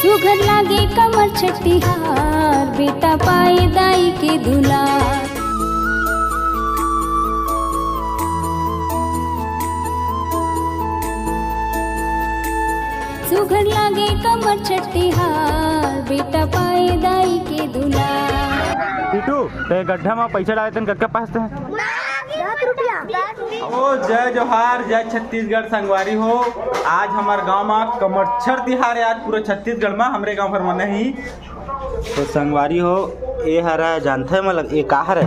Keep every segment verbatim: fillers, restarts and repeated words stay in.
सुघर लागे कमर छट्टिहार, बेटा पाए दाई के दुलार। सुघर लागे कमर छट्टिहार, बेटा पाए दाई के दुलार। बिटू, ते गड्ढा म पइसा डाले तेन कतका पास ते? दस रुपया। ओ जय जोहार, जय छत्तीसगढ़ संगवारी हो। आज हमर गांव म कमरछठ तिहार हे, आज पूरा छत्तीसगढ़ म हमरे गांव भर म नहीं। तो संगवारी हो, ए हरा जानथे मतलब ए का हरे?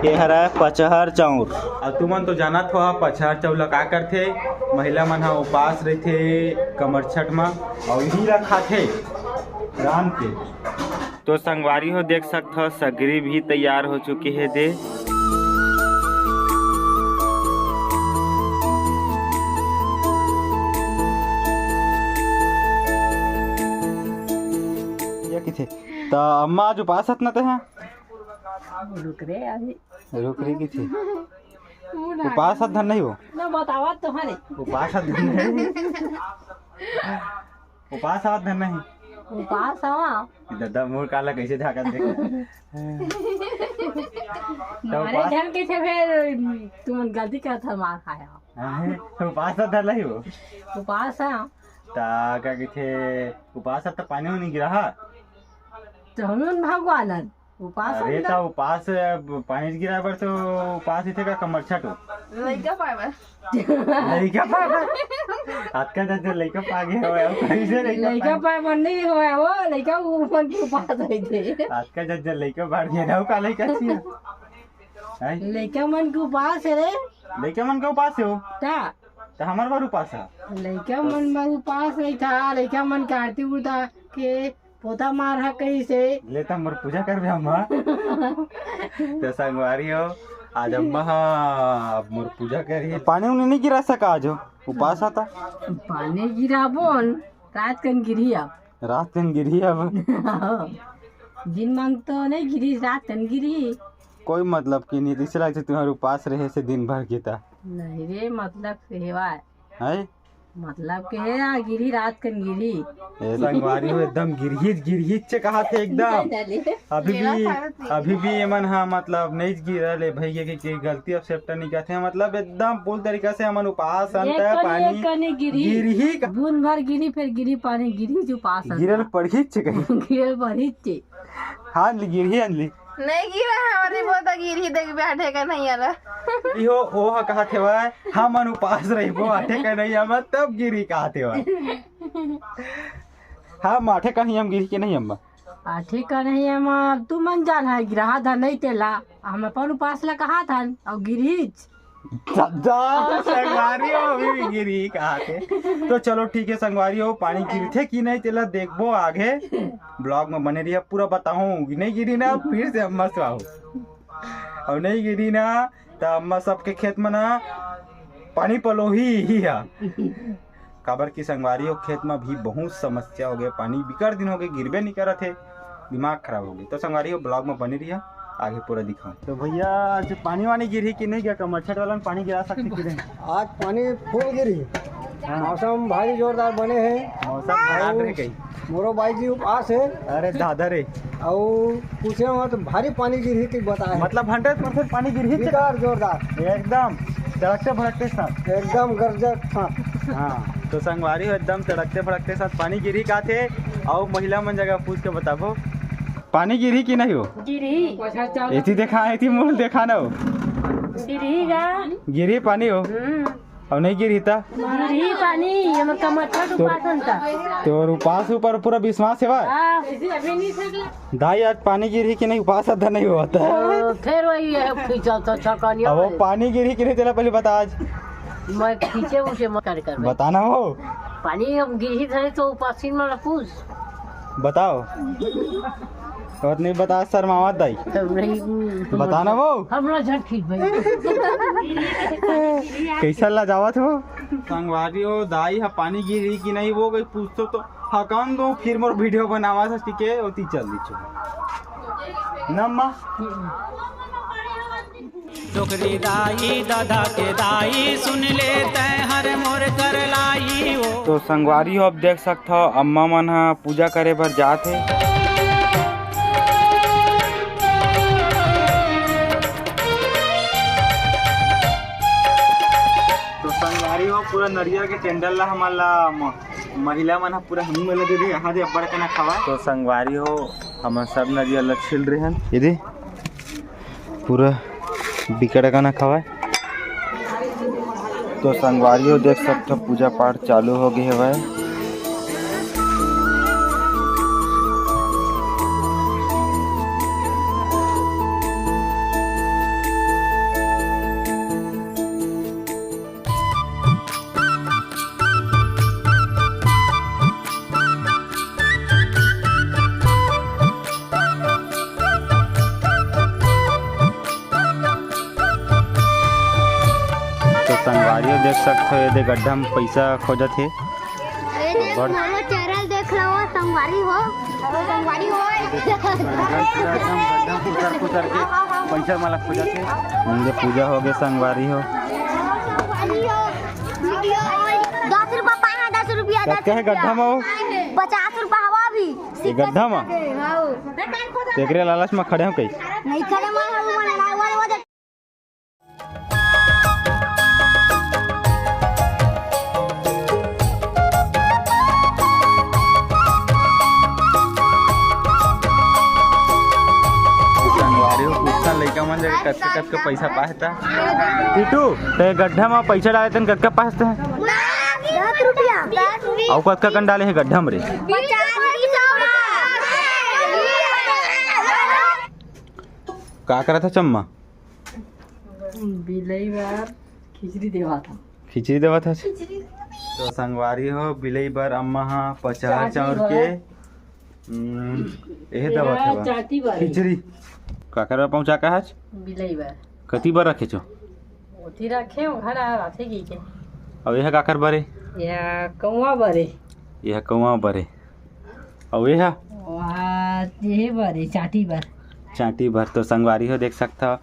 ए हरा पचहर चाउर। अउ तुमन तो जानत हो पचहर चाउर ला का करथे? महिला मन ह उपास रहिथे कमरछठ म, अउ इही ला खाथे रांध के। तो संगवारी हो, देख सकत हो, सगरी भी तैयार हो चुके हे दे। ये किथे? त अम्मा, आज उपास हत न ते ह? रुक रे, अभी। रुक रे, किथे? उपास हत धन नहीं हो? ना बतावा तो हरे। उपास हत धन नहीं। उपास आवत धन नहीं। उपास आवा। ददा मोर काला कैसे झाकत देख। तो मारे उपास झन के थे फेर तुमन गलती करत हव, मार खाया। अहे, तो उपास आवत धन नहीं हो। उपास आ। ता का किथे उपास त पानी नहीं गिरा हा। तो हमन भगवान हन। उपास अरे, हम त उपास, पानी गिराए बर तो उपास इथे का कमरछठ हो? लइका पाए बर। लइका पाए बर? अतका जज लइका पा गे हवय, अउ कइसे लइका लइका पाए? पाए बर नहीं होय, वो लइका वो मन के उपास रहिथे। अतका जज लइका बाढ़ गे हवय, का लइका छिया? हैं? लइका मन के उपास हे रे। लइका मन के उपास हे हो? का? त हमर बर उपास हे। लइका मन बर उपास रहिथा, लइका मन के आरती उरता के पोता मार ह कइसे? ले त मोर पूजा करबे अम्मा। त संगवारी हो, आज अम्मा ह अब मोर पूजा करही। पानी उनी नहीं गिरा सका आज हो, उपास आता। पानी गिराबोन, रात कन गिरही अब। रात कन गिरही अब। दिन मंग तो नहीं गिरी, रात कन गिरही। कोई मतलब की नहीं, इसे लगथे तुम्हारे उपास रहे से दिन भर की ता। नहीं रे, मतलब से हेवाय। हैं? मतलब के हे, आ, गिरही रात कन गिरही। ए संगवारी हो, एकदम गिरहीच, गिरहीच से कहा थे एकदम। अभी भी, अभी भी एमन हा मतलब नहीं गिरा ले भैया के, के गलती अब सेप्टा नहीं कहते हैं, मतलब एकदम पूर्ण तरीका से हमन उपास अंत एक कनी, पानी एक कनी गिरही। गिरही का बूंद भर गिरही, फिर गिरही पानी, गिरही जो पास अंत। गिरल पड़हीच से कहीं। गिरल पड़हीच से। हाँ, गिरही अनली। नहीं गिरा है, हमर रिपोर्ट गिरही, देख बे, आठे का नहीं आला। इहो, ओ ह कहा थे भाई, हमन उपास रहिबो, आठे का नहीं आवा, तब गिरही कहा थे भाई। हम आठे का नहीं, हम गिरही के नहीं अम्मा। आठे का नहीं अम्मा, अब तू मन जान है, गिरहा था नहीं तेला, हम अपन उपास ला कहा था, और गिरहीच। ददा, संगवारी हो, अभी भी गिरही कहा थे। तो चलो ठीक है संगवारी हो, पानी गिरथे कि नहीं तेला देखबो आगे। ब्लॉग में बने रहिया, पूरा बताहूँ कि नहीं गिरी ना, फिर से अम्मा से आऊ। अउ नहीं गिरी ना, त अम्मा सबके खेत में ना पानी पलोही ही हा। काबर कि संगवारी हो, खेत में भी बहुत समस्या हो गया, पानी बिकट दिन हो गए, गिरबे नहीं करत हे, दिमाग खराब हो गया। तो संगवारी हो, ब्लॉग में बने रहिया, आगे पूरा दिखाऊँ। तो भैया, आज पानी वानी गिरही कि नहीं गिरा? कमरछठ वाला में पानी गिरा सकते कि नहीं? आज पानी फुल गिरही। हाँ। मौसम भारी जोरदार बने हे। मौसम खराब रहे कहीं। मोरो बाई जी उपास हे। अरे दादा रे। अउ पूछे मत, भारी पानी गिरही कि बताए। मतलब हंड्रेड परसेंट पानी गिरही? बिकार जोरदार। एकदम तड़कते भड़कते साथ। एकदम गरजत साथ। हाँ, तो संगवारी हो एकदम तड़कते भड़कते साथ पानी गिरही का थे। अउ महिला मन जगह पूछ के बताबो, पानी गिरही कि नहीं हो? गिरही। एती देखा, एती मुंह देखा ना हो। गिरही गा। गिरही पानी हो। हम्म। अउ नहीं गिरही ता? गिरही पानी, हमर कमरछठ तो उपास अंता। तोर उपास ऊपर पूरा विश्वास हे बा? हाँ। दाई, आज पानी गिरही कि नहीं, उपास अद्धा नहीं होता। ओ, फेर वही है, खींचा तो छकनिया अब वो वाली। पानी गिरही कि नहीं, तेला पहले बता आज। मैं खींचे उसे मत कर कर। बताना हो। पानी हम गिरही धरे तो उपासिन वाला पूछ। बताओ। और नहीं बता, शर्मावत दाई। तब नहीं, हम्म, बताना वो। हमरा झट खींच भाई। कैसा लजावत हो? संगवारी हो, दाई हा पानी गिरही कि नहीं, वो कोई पूछतो तो हकन दो, फिर मोर वीडियो बनावा था, ठीक है, ओती चल दी छो। नम्मा। डोकरी दाई, ददा के दाई, सुन ले तैं हर मोर कर लाई ओ। तो संगवारी हो, अब देख सकत हव, अम्मा मन ह पूजा करे बर जात हे। तो संगवारी हो, पूरा नरियर के टेंडर ला हमन ला म-, महिला मन ह पूरा हमन ला दे दे, यहाँ दे अब्बड़ कना खवा। तो संगवारी हो, हमन सब नरियर ला छील रहे हन, ये दे पूरा बिकट कना खवा। तो संगवारी हो, देख सकत हव, पूजा पाठ चालू हो गे हवय। तो संगवारी हो, देख सकत हव, ये दे गड्ढा म पइसा खोजत हे। ये देख, बड़- मोरो चैनल देख लो, संगवारी हो। संगवारी हो। गड्ढा पूरा एकदम गड्ढा कुतर कुतर के पइसा मन ला खोजत हे। उनके पूजा हो गे, संगवारी हो। दस रुपया पाए हे, दस रुपया, दस कतका हे गड्ढा रुपया। म हो? पचास रुपया हवा अभी। ये गड्ढा म? हाँ। तेकरे लालच म खड़े हो कई? नहीं खड़े, मैं हूँ, मैं लड़ाई वाले वो देख। संगवारी हो, पूछता लइका मन जगह कतका कतका पइसा पाए हे त। टीटू, ते गड्ढा म पइसा डाले तन कतका पाए हे त? दस रुपया। अउ कतका कन डाले हे गड्ढा म रे? पचास रुपया। का करत हे चम्मा? बिलई बर खिचड़ी देवत हव। खिचड़ी देवत हस? खिचड़ी। तो संगवारी हो, बिलई बर अम्मा ह पचहर चाउर के, हम्म, एहे देवत हवय। चाटी बर। खिचड़ी। काकर बर पहुंचा के हस? बिलई बर। कति बर रखे छो? ओती रखे हो, घर आ रथे की के। अउ एहा काकर बर ए? एहा कौआ बर ए। एहा कौआ बर ए। अउ एहा? ओहा एहे बर ए, चाटी बर। चाटी बर। तो संगवारी हो, देख सकत हव,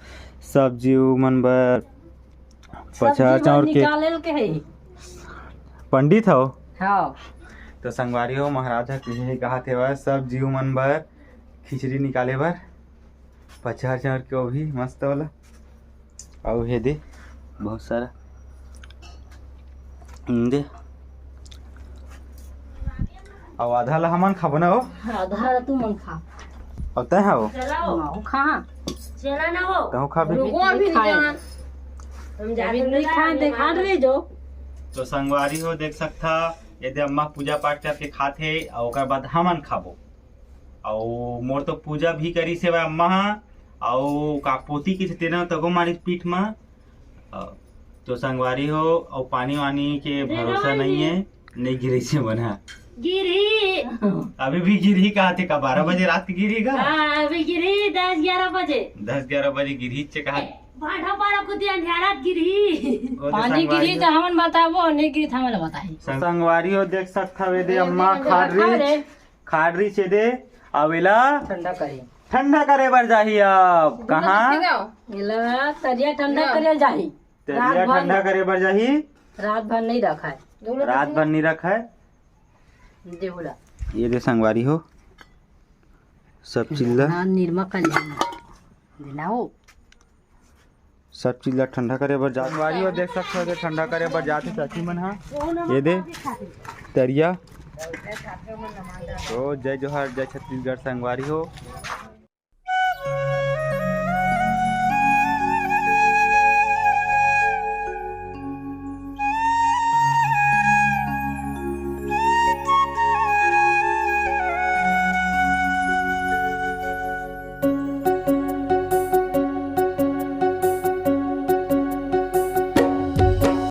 सब जीव मन बर पचहर चाउर के निकाले ल के हे। पंडित हव? हाँ। तो संगवारी हो, महाराज ह किहे कहत हेवय, सब जीव मन बर खिचड़ी निकाले बर पचहर चाउर के, वो भी मस्त वाला। अउ हे दे, बहुत सारा। हम्म, दे। अउ आधा ला हमन खाबो ना हो? आधा ला तू मन खा। अउ तैं हा हो? चला हो। ना, वो खा। चला ना हो। तहूँ खा भी? रुको अभी रुको। जान। हम अभी जाके नहीं खाए, देखा रहे जो। तो संगवारी हो, देख सकथा, ये दे अम्मा पूजा पाठ करके खात हे, अउ ओकर बाद हमन खाबो। अउ मोर तो पूजा भी करिस हेवय अम्मा ह, अउ का पोती किथे तेना तको मारिस पीठ म। अ, तो संगवारी हो, अउ पानी वानी के भरोसा नहीं है, नहीं गिरिस हे मन ह। गिरही। अभी भी गिरही कहा थे का, बारह बजे रात के गिरही का? हाँ, अभी गिरही दस ग्यारह बजे। दस ग्यारह बजे गिरही चे कहा। भाठा पारा कुती अंधियारत गिरही। वो तो पानी संगवारी गिरही हो। तो हमन बताबो, नहीं गिरही तो हमन बताही। संग-, संगवारी हो, देख सकथा, वे दे अम्मा खाड़ रही। खाड़ रिहिस हे दे, अउ एला ठंडा करे। ठंडा करे बर जाही अब। कहाँ? एला तरिया ठंडा करे जाही। तरिया रात भर ठंडा करे बर जाही। रात भर नहीं रखाय। रात भर नहीं रखाय। देहूला। ये दे संगवारी हो, सब चीज ला। हाँ, निरमा कर लेना। देना हो। सब चीज ला ठंडा करे बर जात। संगवारी हो, देख सकत हो, ठंडा करे बर जात हे चाची मन ह। ये दे तरिया। तो जय जोहार, जय छत्तीसगढ़ संगवारी हो।